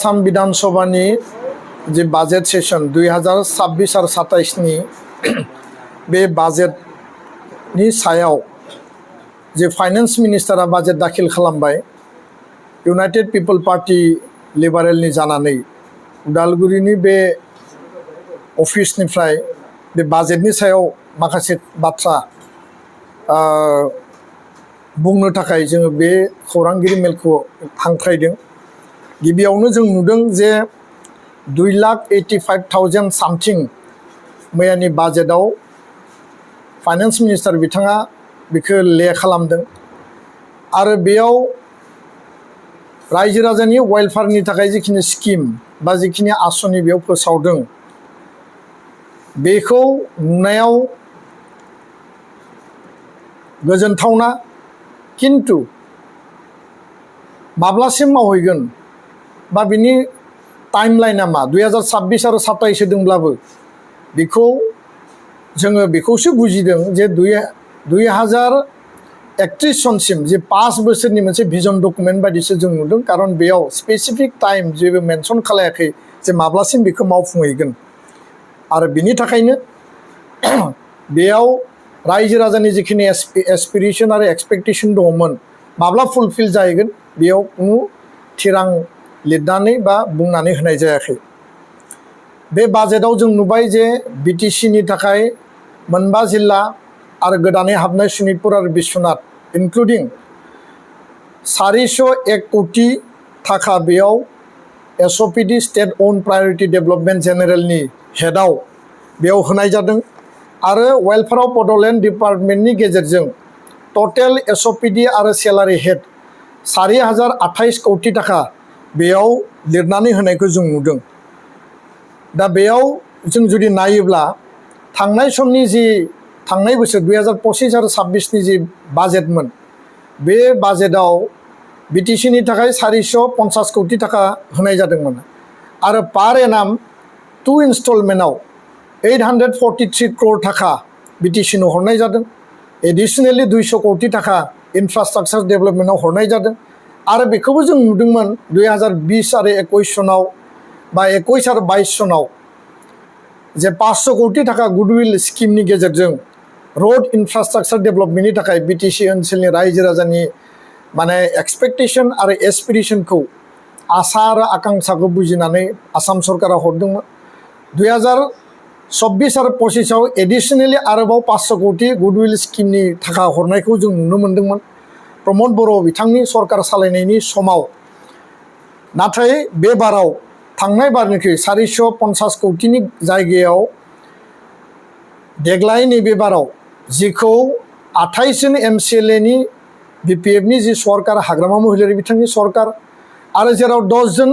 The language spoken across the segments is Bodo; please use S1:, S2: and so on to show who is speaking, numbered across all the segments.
S1: आसाम विधानसभानि जे बाजेट सेसन 2026 आरो 27 नि बे बाजेटनि सायाव जे फाइनेंस मिनिस्टारा बाजेट दाखिल खालामबाय इउनाइटेड पिपल पार्टी लिबारेलनि जानानै उदालगुरिनि बे अफिसनिफ्राय बे बाजेटनि सायाव माखासे बाथ्रा बुंनो थाखाय जोङो बे खौरांगिरि मेलखौ हांख्रायदों। गिबियावनो जों नुदों जे 2,85,000 सामथिं मैयानि बाजेटआव फाइनेंस मिनिस्टार बिथाङा बेखौ ले खालामदों आरो बेयाव रायजो राजानि वेलफेयारनि थाखाय जिखिनि स्किम बा जिखिनि आसनि बेयाव फोसावदों बेखौ नुनायाव गोजोनथावना, किन्तु माब्लासिम मावहैगोन बा बिनि टाइमलाइना मा 2026 आरो 27 होदोंब्लाबो बेखौ जोङो बेखौसो बुजिदों जे 2031 सनसिम जे 5 बोसोरनि मोनसे भिजन डकुमेन्ट बायदिसो जों नुदों, खारन बेयाव स्पेसिफिक टाइम जेबो मेनसन खालायाखै जे माब्लासिम बेखौ मावफुंहैगोन। आरो बिनि थाखायनो बेयाव रायजो राजानि जिखिनि एसपिरेसन आरो एक्सपेक्टेसन दङमोन माब्ला फुलफिल जाहैगोन बेयाव कुनु थिरां लिरनानै बा बुंनानै होनाय जायाखै। बे बाजेटआव जों नुबाय जे बिटिसिनि थाखाय 5 जिल्ला आरो गोदानै हाबनाय शनितपुर आरो बिश्वनाथ इनक्लुडिं 401 कोटि थाखा बेयाव एसअपिडि स्टेट अन प्रायोरिटी डेभलपमेन्ट जेनेरेलनि हेडआव बेयाव होनाय जादों आरो वेलफेयार अफ बड'लेण्ड डिपार्टमेन्टनि गेजेरजों टटेल एसअपिडि आरो सेलारि हेड 4,028 कोटि थाखा बेयाव लिरनानै होनायखौ जों नुदों। दा बेयाव जों जुदि नायोब्ला थांनाय समनि जि थांनाय बोसोर 2025 आरो 26 नि जि बाजेटमोन बे बाजेटआव बिटिसिनि थाखाय 450 कोटि थाखा होनाय जादोंमोन आरो पार एनाम 2 इन्स्टलमेन्टआव 843 करोड़ थाखा बिटिसिनो हरनाय जादों। एडिशनेलि 200 कोटि थाखा इनफ्रास्ट्राक्चार डेभलपमेन्टआव हरनाय जादों आरो बेखौबो जों नुदोंमोन 2020 आरो 21 सनाव बा 21 आरो 22 सनाव जे 500 कोटि थाखा गुडविल स्किमनि गेजेरजों रोड इनफ्रास्ट्राक्चार डेभलपमेन्टनि थाखाय बिटिसि ओनसोलनि रायजो राजानि माने एक्सपेक्टेसन आरो एसपिरेसनखौ आसा आरो आकांक्षाखौ बुजिनानै आसाम सरकारा हरदोंमोन। 2026 आरो 25 आव एडिशनेलि आरोबाव 500 कोटि गुडविल स्किमनि थाखा हरनायखौ जों नुनो मोन्दोंमोन प्रमद बर' बिथांनि सरकार सालायनायनि समाव। नाथाय बे बाराव थांनाय बारनिख्रुइ 450 कोटिनि जायगायाव देग्लाय नैबे बाराव जिखौ 28 जन एमसिएलएनि बिपिएफनि जि सरकार हाग्रामा महिलारि बिथांनि सरकार आरो जेराव 10 जन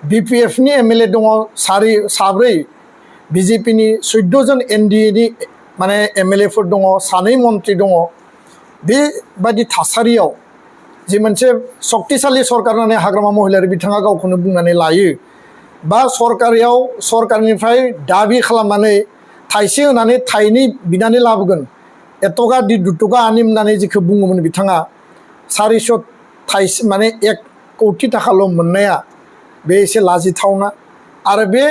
S1: बिपिएफनि एमएलए दङ, 4 बिजेपिनि 14 जन एनडिएनि माने एमएलएफोर दङ, 2 मन्त्रि दङ। बेबायदि थासारियाव जि मोनसे शक्तिशाली सरकार होननानै हाग्रामा महिलारि बिथाङा गावखौनो बुंनानै लायो बा सरकारनिफ्राय दाबि खालामनानै थाइसे होनानै थाइनै बिनानै लाबोगोन एटका दि दुटका आनिम होननानै जिखौ बुङोमोन बिथाङा 400 थाइसे माने 1 कोटि थाखाल' मोननाया बे एसे लाजिथावना। आरो बे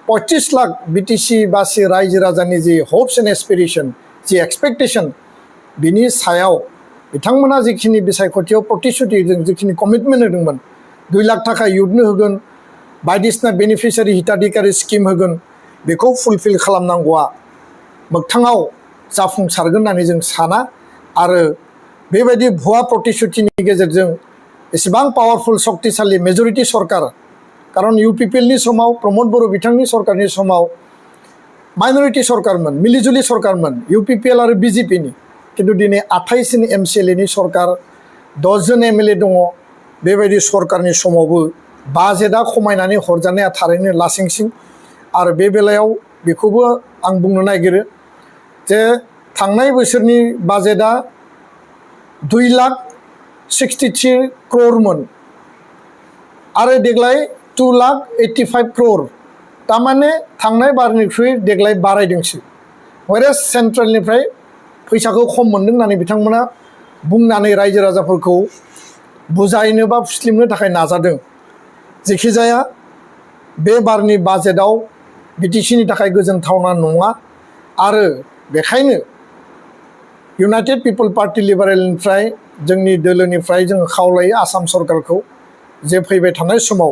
S1: 25 लाख बिटिसि बासि रायजो राजानि जि हप्स एन्ड एसपिरेसन जि एक्सपेक्टेसन बिनि सायाव बिथांमोना जिखिनि बिसायख'थियाव प्रतिश्रुति होदों, जिखिनि कमिटमेन्ट होदोंमोन 2 लाख थाखा इयुथनो होगोन, बायदिसिना बेनिफिसियारि हिताधिकारी स्किम होगोन, बेखौ फुलफिल खालामनांगौआ मोगथाङाव जाफुंसारगोन होननानै जों साना। आरो बेबायदि भुवा प्रतिश्रुतिनि गेजेरजों एसेबां पावारफुल शक्तिशाली मेजरिटी सरकार, खारन इउपिपिएलनि समाव प्रमद बर' बिथांनि सरकारनि समाव माइनरिटी सरकारमोन, मिलिजुलि सरकारमोन इउपिपिएल आरो बिजेपिनि, किन्तु दिनै 28 जन एमसिएलएनि सरकार, 10 जन एमएलए दङ। बेबायदि सरकारनि समावबो बाजेटआ खमायनानै हरजानाया थारैनो लासिंसिं। आरो बे बेलायाव बेखौबो आं बुंनो नागिरो जे थांनाय बोसोरनि बाजेटआ 2,63 करोड़मोन आरो देग्लाय 2,85 करोड़, थारमाने थांनाय बारनिख्रुइ देग्लाय बारायदोंसो। हयरेस सेन्ट्रेलनिफ्राय फैसाखौ खम मोन्दों होननानै बिथांमोना बुंनानै रायजो राजाफोरखौ बुजायनो बा फुस्लिमनो थाखाय नाजादों। जेखिजाया बे बारनि बाजेटआव बिटिसिनि थाखाय गोजोनथावना नङा आरो बेखायनो इउनाइटेड पिपल पार्टी लिबारेलनिफ्राय जोंनि दोलोनिफ्राय जोङो खावलायो आसाम सरकारखौ जे फैबाय थानाय समाव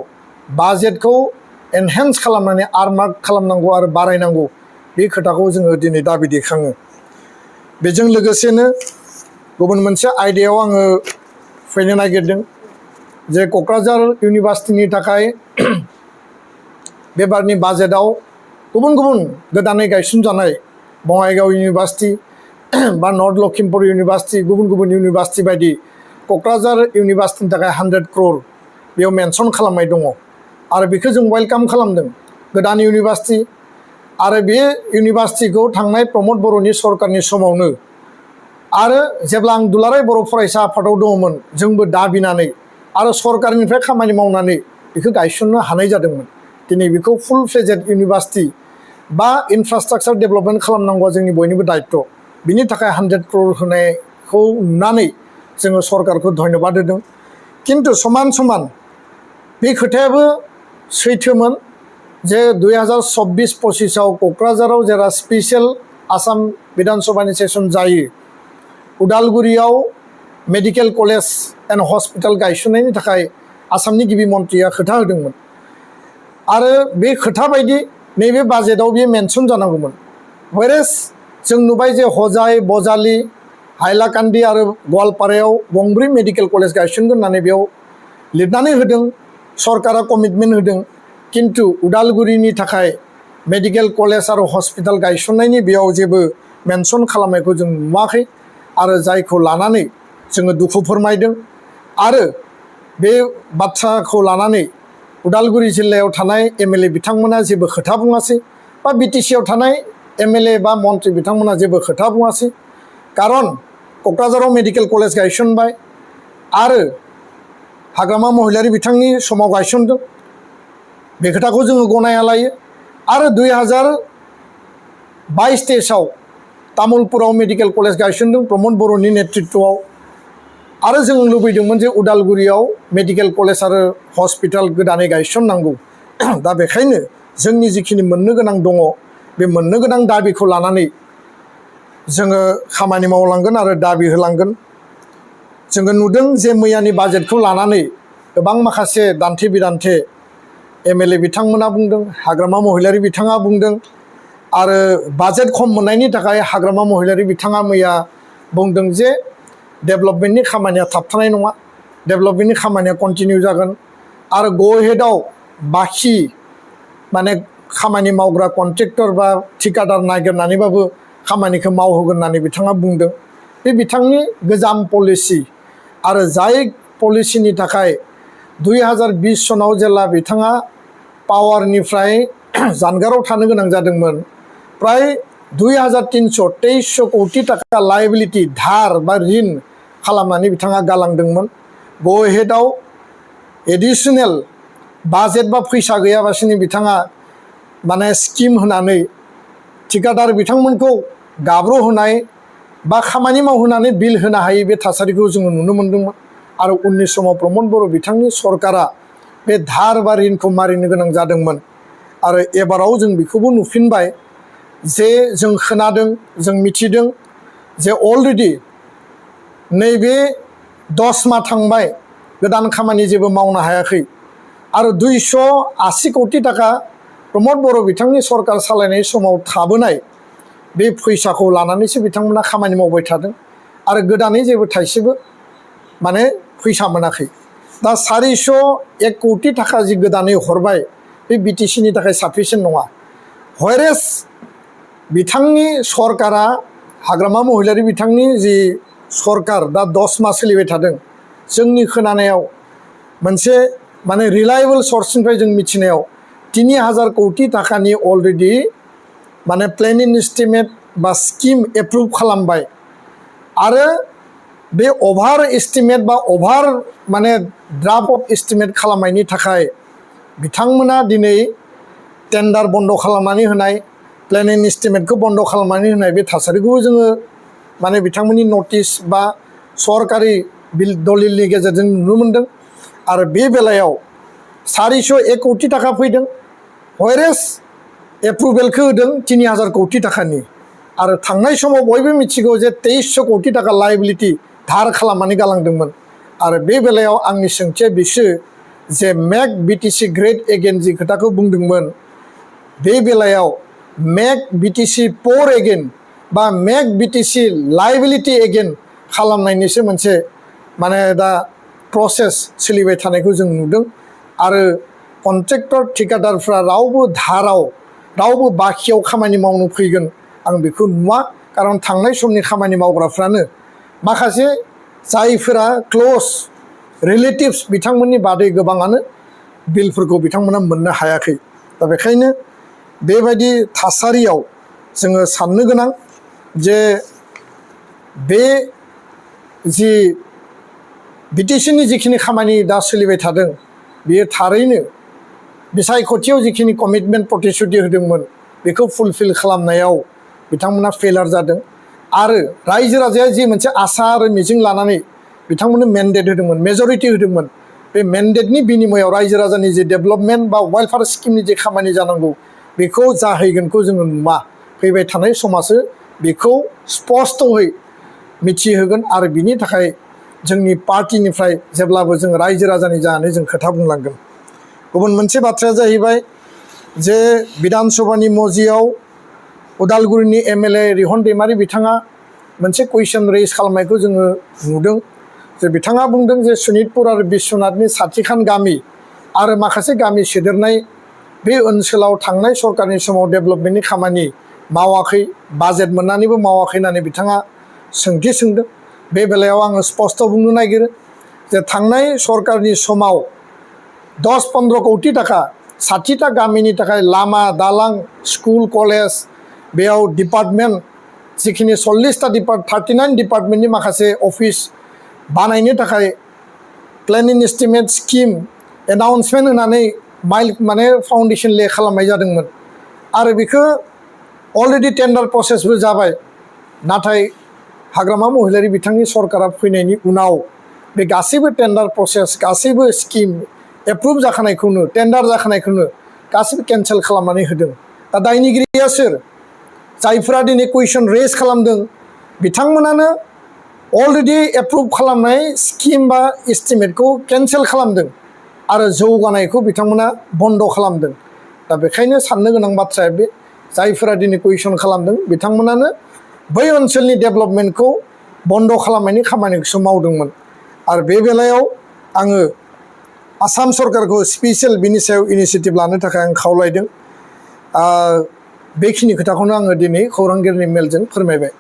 S1: बाजेटखौ एनहेन्स खालामनानै आर्मार्क खालामनांगौ आरो बारायनांगौ बे खोथाखौ जोङो दिनै दाबि दैखाङो। बेजों लोगोसेनो गुबुन मोनसे आयदायाव आङो फैनो नागिरदों जे क'क्राझार इउनिभार्सिटिनि थाखाय बे बारनि बाजेटआव गुबुन गुबुन गोदानै गायसनजानाय बङाइगाव इउनिभार्सिटि बा नर्थ लखिमपुर इउनिभार्सिटि गुबुन गुबुन इउनिभार्सिटि बायदि क'क्राझार इउनिभार्सिटिनि थाखाय 100 क्रर बेयाव मेनसन खालामनाय दङ आरो बेखौ जों वेलकाम खालामदों गोदान इउनिभार्सिटि आरो बे इउनिभार्सिटिखौ थांनाय प्रमद बर'नि सरकारनि समावनो आरो जेब्ला आं दुलाराय बर' फरायसा आफादाव दङमोन जोंबो दाबिनानै आरो सरकारनिफ्राय खामानि मावनानै बेखौ गायसननो हानाय जादोंमोन। दिनै बेखौ फुल फ्लेजेड इउनिभार्सिटि बा इनफ्रास्ट्राक्चार डेभेलपमेन्ट खालामनांगौआ जोंनि बयनिबो दायित्व। बिनि थाखाय 100 क्रर होनायखौ नुनानै जोङो सरकारखौ धन्यबाद होदों। किन्तु समान समान बे खोथायाबो सैथोमोन जे 2024-25आव क'क्राझाराव जेला स्पेसियेल आसाम बिधान सभानि सेसन जायो उदालगुरियाव मेडिकेल कलेज एन्ड हस्पिटाल गायसननायनि थाखाय आसामनि गिबि मन्थ्रिया खोथा होदोंमोन आरो बे खोथा बायदि नैबे बाजेटआव बेयो मेनसन जानांगौमोन। व्हेरेज जों नुबाय जे हजाय बजालि हाइलाकान्दि आरो गवालपारायाव गंब्रै मेडिकेल कलेज गायसनगोन होननानै बेयाव लिरनानै होदों सरकारा कमिटमेन्ट होदों किन्तु उदालगुरिनि थाखाय मेडिकेल कलेज आरो हस्पिटाल गायसननायनि बेयाव जेबो मेनसन खालामनायखौ जों नुवाखै आरो जायखौ लानानै जोङो दुखु फोरमायदों आरो बे बाथ्राखौ लानानै उदालगुरि जिल्लायाव थानाय एमएलए बिथांमोना जेबो खोथा बुङासै बा बिटिसिआव थानाय एमएलए बा मन्थ्रि बिथांमोना जेबो खोथा बुङासै कारन क'क्राझाराव मेडिकेल कलेज गायसनबाय आरो हाग्रामा महिलारि बिथांनि समाव गायसनदों बे खोथाखौ जोङो गनायना लायो आरो 2022-23आव तामुलपुराव मेडिकेल कलेज गायसनदों प्रमद बर'नि नेतृत्वआव आरो जों लुबैदोंमोन जे उदालगुरियाव मेडिकेल कलेज आरो हस्पिटाल गोदानै गायसननांगौ। दा बेखायनो जोंनि जिखिनि मोननो गोनां दङ बे मोननो गोनां दाबिखौ लानानै जोङो खामानि मावलांगोन आरो दाबि होलांगोन। जोङो नुदों जे मैयानि बाजेटखौ लानानै गोबां माखासे दान्थे बिदान्थे एमएलए बिथांमोना बुंदों हाग्रामा महिलारि बिथाङा बुंदों आरो बाजेट खम मोननायनि थाखाय हाग्रामा महिलारि बिथाङा मैया बुंदों जे डेभेलपमेन्टनि खामानिया थाबथानाय नङा डेभेलपमेन्टनि खामानिया कन्टिनिउ जागोन आरो ग'हेडआव बाखि माने खामानि मावग्रा कन्ट्रेक्टर बा ठिकादार नागिरनानैबाबो खामानिखौ मावहोगोन होननानै बिथाङा बुंदों। बे बिथांनि गोजाम पलिसि आरो जाय पलिसिनि थाखाय 2020 सनाव जेला बिथाङा पावारनिफ्राय जानगाराव थानो गोनां जादोंमोन प्राय 2300 कौटि टाका लायबिलिटि धार बा ऋण खालामनानै बिथाङा गालांदोंमोन। ग'हेडआव एडिशनेल बाजेट बा फैसा गैयाबासिनो बिथाङा माने स्किम होनानै ठिकादार बिथांमोनखौ गाब्र'होनाय बा खामानि मावहोनानै बिल होनो हायै बे थासारिखौ जोङो नुनो मोन्दोंमोन आरो उननि समाव प्रमद बर' बिथांनि सरकारा बे धार बा ऋणखौ मारिनो गोनां जादोंमोन आरो एबाराव जों बेखौबो नुफिनबाय जे जों खोनादों जों मिथिदों जे अलरेडि नैबे 10 माह थांबाय गोदान खामानि जेबो मावनो हायाखै आरो 280 कौटि टाका प्रमद बर' बिथांनि सरकार सालायनाय समाव थाबोनाय बे फैसाखौ लानानैसो बिथांमोना खामानि मावबाय थादों आरो गोदानै जेबो थाइसेबो माने फैसा मोनाखै। दा 401 कौटि टाका जि गोदानै हरबाय बे बिटिसिनि थाखाय साफिसियेन्ट नङा। व्हेरेज बिथांनि सरकारा हाग्रामा महिलारि बिथांनि जि सरकार दा 10 माह सोलिबाय थादों जोंनि खोनानायाव मोनसे माने रिलायेबल सर्सनिफ्राय जों मिथिनायाव 3000 कौटि टाकानि अलरेडि माने प्लेनिं एस्टिमेट बा स्किम एप्रुभ खालामबाय आरो बे अभार एस्टिमेट बा अभार माने ड्राफ्ट अफ एस्टिमेट खालामनायनि थाखाय बिथांमोना दिनै टेन्डार बन्द खालामनानै होनाय प्लेनिं एस्टिमेटखौ बन्द खालामनानै होनाय बे थासारिखौबो जोङो माने बिथांमोननि नटिस बा सरकारि दलिलनि गेजेरजों नुनो मोनदों आरो बे बेलायाव 401 कोटी टाका फैदों व्हायरेस एप्रुभेलखौ होदों 3000 कोटी टाकानि आरो थांनाय समाव बयबो मिथिगौ जे 2300 कोटी टाका लायबिलिटि धार खालामनानै गालांदोंमोन आरो बे बेलायाव आंनि सोंथिया बिसो जे मेक बिटिसि ग्रेट एगेन जि खोथाखौ बुंदोंमोन बे बेलायाव मेक बिटिसि पोर एगेन बा मेक बिटिसि लायबिलिटि एगेन खालामनायनिसो मोनसे माने दा प्रसेस सोलिबाय थानायखौ जों नुदों आरो कन्ट्रेक्टर ठेकेदारफ्रा रावबो धाराव रावबो बाखियाव खामानि मावनो फैगोन आं बेखौ नुवा कारन थांनाय समनि खामानि मावग्राफ्रानो माखासे जायफोरा क्लोज रिलेटिभ्स बिथांमोननि बादै गोबाङानो बिलफोरखौ बिथांमोना मोननो हायाखै दा बेखायनो बेबायदि थासारियाव जोङो साननो गोनां जे बे जि बिटिसिनि जिखिनि खामानि दा सोलिबाय थादों बेयो थारैनो बिसायख'थियाव जिखिनि कमिटमेन्ट प्रतिश्रुति होदोंमोन बेखौ फुलफिल खालामनायाव बिथांमोना फेलार जादों आरो रायजो राजाया जि मोनसे आसा आरो मिजिं लानानै बिथांमोननो मेन्डेट होदोंमोन मेजरिटि होदोंमोन बे मेन्डेटनि बिनिमयाव रायजो राजानि जि डेभेलपमेन्ट बा वेलफेयार स्किमनि जे खामानि जानांगौ बेखौ जाहैगोनखौ जोङो नुवा फैबाय थानाय समासो बेखौ स्पष्टयै मिथिहोगोन आरो बिनि थाखाय जोंनि पार्टिनिफ्राय जेब्लाबो जों रायजो राजानि जानानै जों खोथा बुंलांगोन गुबुन मोनसे बाथ्राया जाहैबाय जे बिधान सभानि मजियाव उदालगुरिनि एमएलए रिहन दैमारि बिथाङा मोनसे कुइसन रेज खालामनायखौ जोङो नुदों जे बिथाङा बुंदों जे सनितपुर आरो बिश्वनाथनि साथिखान गामि आरो माखासे गामि सोदेरनाय बे ओनसोलाव थांनाय सरकारनि समाव डेभेलपमेन्टनि खामानि मावाखै बाजेट मोननानैबो मावाखै होननानै बिथाङा सोंथि सोंदों बे बेलायाव आङो स्पष्ट बुंनो नागिरो जे थांनाय सरकारनि समाव 10-15 कोटी टाका 60टा गामिनि थाखाय लामा दालां स्कुल कलेज बेयाव डिपार्टमेन्ट जिखिनि 40टा 39 डिपार्टमेन्टनि माखासे अफिस बानायनो थाखाय प्लेनिं एस्टिमेट स्किम एनाउन्समेन्ट होनानै माने फाउन्डेसन ले खालामनाय जादोंमोन आरो बेखौ अलरेडि टेन्डार प्रसेसबो जाबाय नाथाय हाग्रामा महिलारि बिथांनि सरकारा फैनायनि उनाव बे गासैबो टेन्डार प्रसेस गासैबो स्किम एप्रुभ जाखानायखौनो टेन्डार जाखानायखौनो गासैबो केन्सेल खालामनानै होदों दा दायनिगिरिया सोर जायफोरा दिनै कुइसन रेज खालामदों बिथांमोनानो अलरेडि एप्रुभ खालामनाय स्किम बा एस्टिमेटखौ केन्सेल खालामदों आरो जौगानायखौ बिथांमोना बन्द खालामदों दा बेखायनो साननो गोनां बाथ्राया बे जायफोरा दिनै कुइसन खालामदों बिथांमोनानो बै ओनसोलनि डेभेलपमेन्टखौ बन्द खालामनायनि खामानिखौसो मावदोंमोन आरो बे बेलायाव आङो आसाम सरकारखौ स्पेसियेल बिनि सायाव इनिशिएटिभ लानो थाखाय आं खावलायदों बेखिनि खोथाखौनो आङो दिनै खौरांगिरिनि मेलजों फोरमायबाय